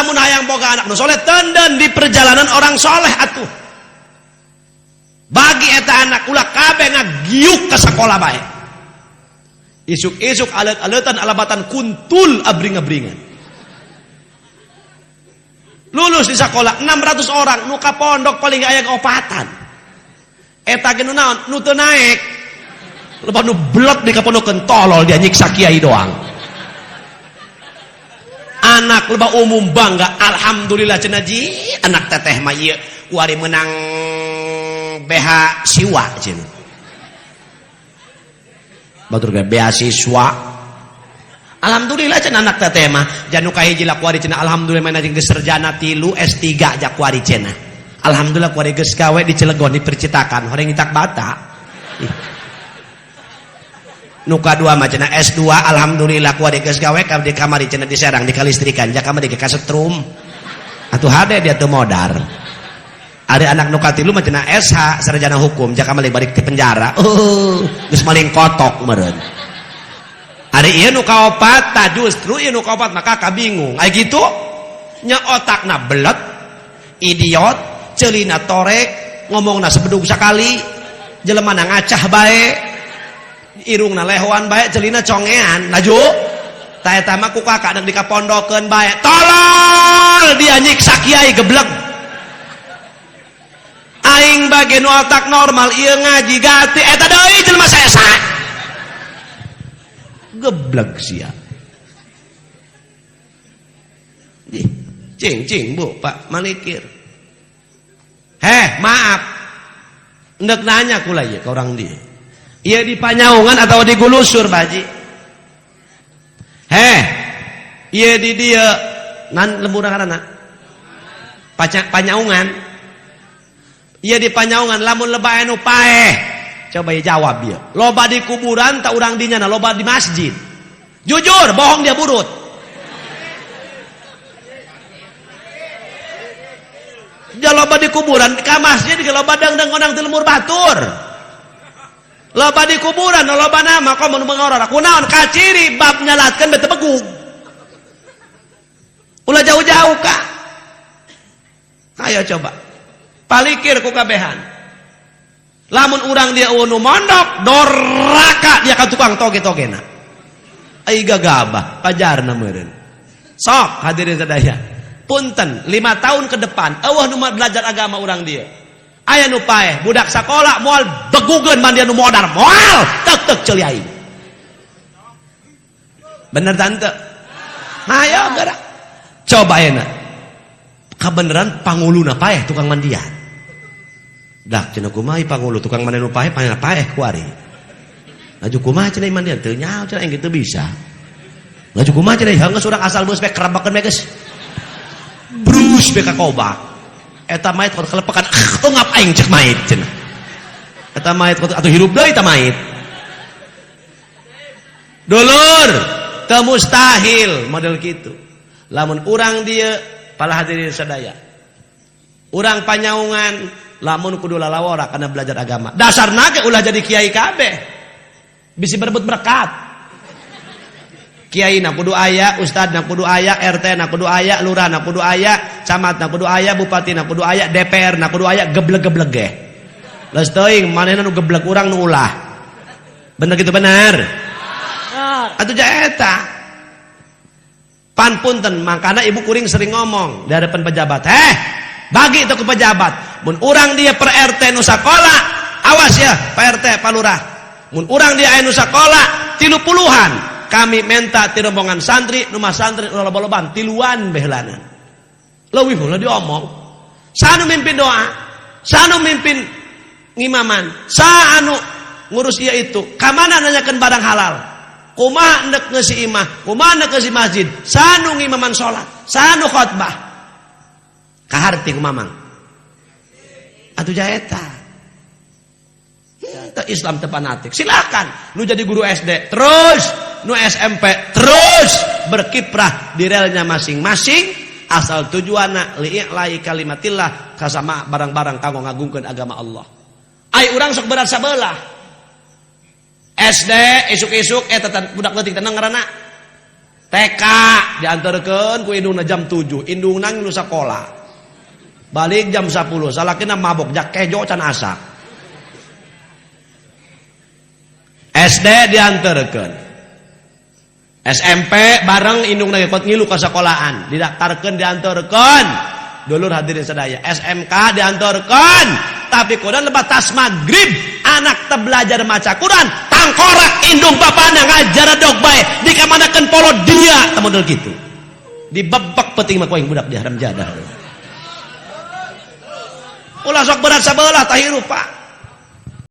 Lamun hayang boga anak nu soleh, tenden di perjalanan orang soleh atuh. Bagi eta anak, ulah kabeh ngagiuk ke sekolah bae. Isuk-isuk alet-aletan alabatan kuntul abring-abringan. Lulus di sekolah 600 orang, nu ka pondok paling aya opatan. Eta ge nu naon? Nu teu naek. Loba nu blek di kapondokeun, tolol dia nyiksa kiai doang. Anak loba umum bangga, alhamdulillah cenah ji, anak teteh mah ieu kuari menang BH siwa cenah. Batur ge beasiswa. Alhamdulillah cenah anak teteh mah janu kahiji lah kuari cenah, alhamdulillah mana jeung geus sarjana 3 S3 ja kuari cenah. Alhamdulillah kuari geus gawe di Cilegon di percetakan horeng nyitak bata. Ih. Nu kadua mah cenah S2, alhamdulillah kuari geus gawe ka di kamari cenah di Serang di kalistrikan ja kamari ke kasetrum. Atuh hade dia teu modar. Ada anak nu katilu mah cenah SH sarjana hukum ja kamari balik ke penjara. Oh, geus maling kotok meureun. Ari ieu nu kaopat tah, justru ieu nu kaopat maka kabingung. Ai kitu nya otakna belet, idiot, ceulina torek, ngomongna sebedug sakali, jelemana ngacah bae, irungna lehoan bae, ceulina congean. Laju tah eta mah ku kakak deuk dikapondokeun bae. Tolol dia nyiksa kiai geblek. Aing bagi nu otak normal ieu ngaji gati eta deui jelema saesa. Geblek sia. Ih, cing cing Bu, Pak Malikir. Heh, maaf. Ndek nanya kula ieu ka urang dieu. Ieu di Panyaungan atau di Gulusur, Pak Haji? Heh, ieu di dieu nan lembur ngaranna? Panyaungan. Ieu di Panyaungan lamun loba anu paeh. Coba ya jawab dia. Loba di kuburan tak urang dinya na loba di masjid. Jujur, bohong dia burut. Dia loba di kuburan, ka masjid ge loba dangdang konang ti lemur batur. Loba di kuburan, loba nama komo nu mengoror. Kunaon kaciri bab nyalatkeun bete begug. Ulah jauh-jauh ka. Ayo coba. Palikir ku kabehan. Lamun urang dia nu mondok, doraka dia ka tukang toge-togena. Ai gagabah, pajarna meureun. Sok hadirin sadaya. Punten, 5 tahun ke depan eueuh nu belajar agama urang dia. Aya nu paeh, budak sakola moal begugeun mandian nu modar, moal tek-tek ceuli aing. Bener tante? Hayo gerak. Coba enak. Kabeneran panguluna paeh tukang mandian. Dak cenah kumaha pangulu tukang mandian nu paeh paeh kuari. Laju kumaha cenah mandian teu nyaho cenah aing teu bisa. Laju kumaha cenah geus urang asal beus bae kerabakeun bae geus. Brus bae ka kobak. Eta mayit kudu kelepekan, ungap aing cek mayit cenah. Eta mayit kudu atuh hirup deui eta mayit. Dulur, teu mustahil model kitu. Lamun urang dieu pala hadirin sadaya. Urang Panyaungan lamun kudu lalawora karena belajar agama. Dasarna ge ulah jadi kiai kabeh. Bisi berebut berkat. Kiai na kudu aya, ustad na kudu aya, RT na kudu aya, lurah na kudu aya, camat na kudu aya, bupati na kudu aya, DPR na kudu aya, geblek-geblek ge. Leus teuing manehna nu geblek urang nu ulah. Bener gitu bener? Bener. Atuh ja eta. Pan punten, makana ibu kuring sering ngomong di hadapan pejabat. Heh, bagi itu ke pejabat. Mun urang dia per RT nu sakola, awas ya Pak RT, Pak Lurah. Mun urang dia aya nu sakola 30-an, kami minta ti rombongan santri, rumah santri loba-loban tiluan behelanan. Leuwih ulah diomong. Sanu mimpin doa, sanu mimpin ngimaman, sanu ngurus ieu itu. Kamana nanyakeun barang halal? Kumaha endek ngeusi imah, kumaha endek ngeusi masjid, sanu ngimaman salat, sanu khotbah. Kaharti ku mamang. Atuh jaeta. Teu Islam teu fanatik. Silakan nu jadi guru SD terus, nu SMP terus berkiprah di relnya masing-masing asal tujuanna li'i'lai kalimatillah kasama barang-barang kanggo ngagungkeun agama Allah. Ai urang sok berat sabelah. SD isuk-isuk eta budak leutik tenang ngaranna. TK diantarkeun ku indungna jam 7, indungna ngilu sakola. Balik jam 10, salakina mabok jak kejo can asak. SD diantarkeun. SMP bareng indungna ikut ngilu ka sekolahan, didaftarkeun diantarkeun. Dulur hadirin sadaya, SMK diantarkeun, tapi kudu lebat tas maghrib anak teu belajar maca Quran, tangkorak indung bapana ngajar dog bae, dikamanakeun polo dia teu model kitu. Dibebek penting mah ku aing budak di haram jadah. Ulah sok berat sabelah tah hirup, Pak.